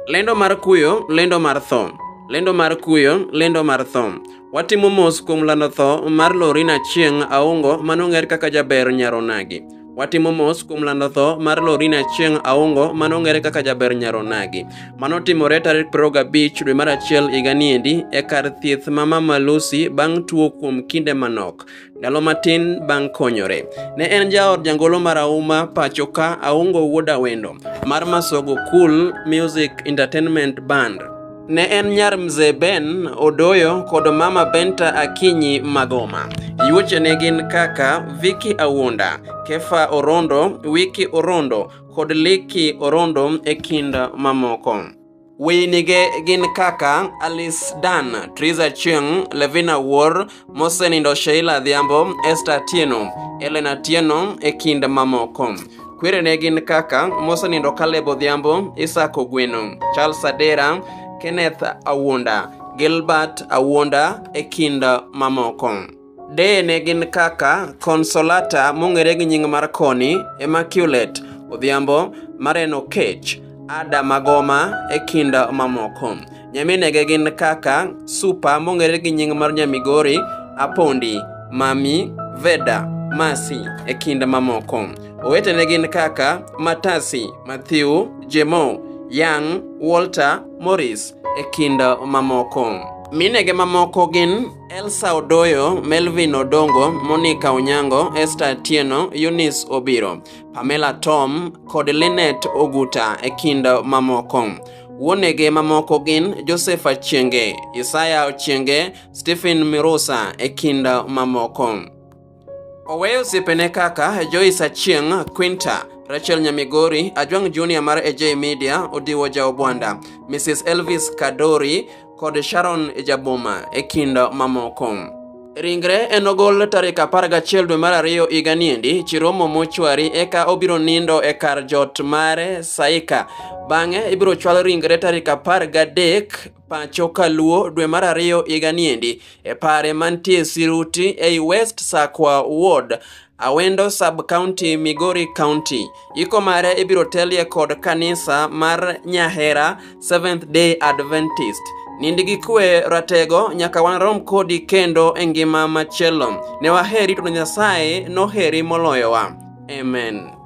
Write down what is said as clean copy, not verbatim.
Lendo mar kuyo, lendo mar tho. Lendo mar kuyo, lendo mar tho. Watimo mos kuom lando tho mar Lorina Achieng' Aungo manong'er kaka jaber Nyaronagi. Watimo mos kuom lando tho mar Lorina Achieng' Aungo manong'ere kaka jaber Nyaronagi. Mano timore tarik 25 dwe mar achiel higa niendi e kar thieth ma Mama Lucy bang' tuo kuom kinde manok. Ndalo matin bang' konyore. Ne en jaod jangolo marahuma pacho ka Aungo Wuod Awendo mar Masogo Cool Music Entertainment Band. Ne en nyar Mzee Ben Odoyo kod Mama Benta Akinyi Magoma. Yuoche ne gin kaka Vicky Awonda, Kefa Orondo, Wiki Orondo kod Liki Orondo e kind mamoko. Weyinige gin kaka Alice Dan, Triza Chieng, Levina Wuor, mosenindo Sheila Adhiambo, Esther Atieno, Ellen Atieno e kind mamoko. Kwerene gin kaka mosenindo Caleb Odhiambo, Isaac Ogweno, Charles Adera, Kenneth Awuonda, Gilbert Awuonda e kind mamoko. Deye ne gin kaka Consolata mong'ere gi nying mar Koni, Immaculate Odhiambo, Maren Okech, Ada Magoma e kind mamoko. Nyaminege gin kaka Supa mong'ere gi nying mar Nyamigori, Apondi, Mami, Veda, Masi e kind mamoko. Owetene gin kaka Matasi, Matthew, Jemo, Yang, Walter, Morris e kind mamoko. Minege mamoko gin Elsa Odoyo, Melvin Odongo, Monica Onyango, Esther Atieno, Eunice Obiro, Pamela Tom kod Linet Oguta e kind mamoko. Wuonege mamoko gin Joseph Achienge, Isaya Ochienge, Stephen Mirusa e kind mamoko. Oweyo osiepene kaka Joyce Achieng', Quinta, Rachel Nyamigori, Ajwang' Junior mar AJ Media, Odiwo Jaobwanda, Mrs. Elvis Kadori kod Sharon Jaboma e kind mamoko. Ringre enogol tarik 11 dwe mar ariyo higa niendi Chiromo mochwari eka obiro nindo e kar jot mare Saika. Bang'e ibiro chwal ringre tarik 13 pacho Kaluo dwe mar ariyo higa niendi e pare mantie Siruti ei West Sakwa Ward, Awendo Sub-County, Migori County. Iko mare ibiro telie kod kanisa mar Nyahera Seventh Day Adventist. Nind gi kwe ratego nyaka warom kodi kendo e ngima machielo. Ne waheri to Nyasaye noheri moloyowa. Amen.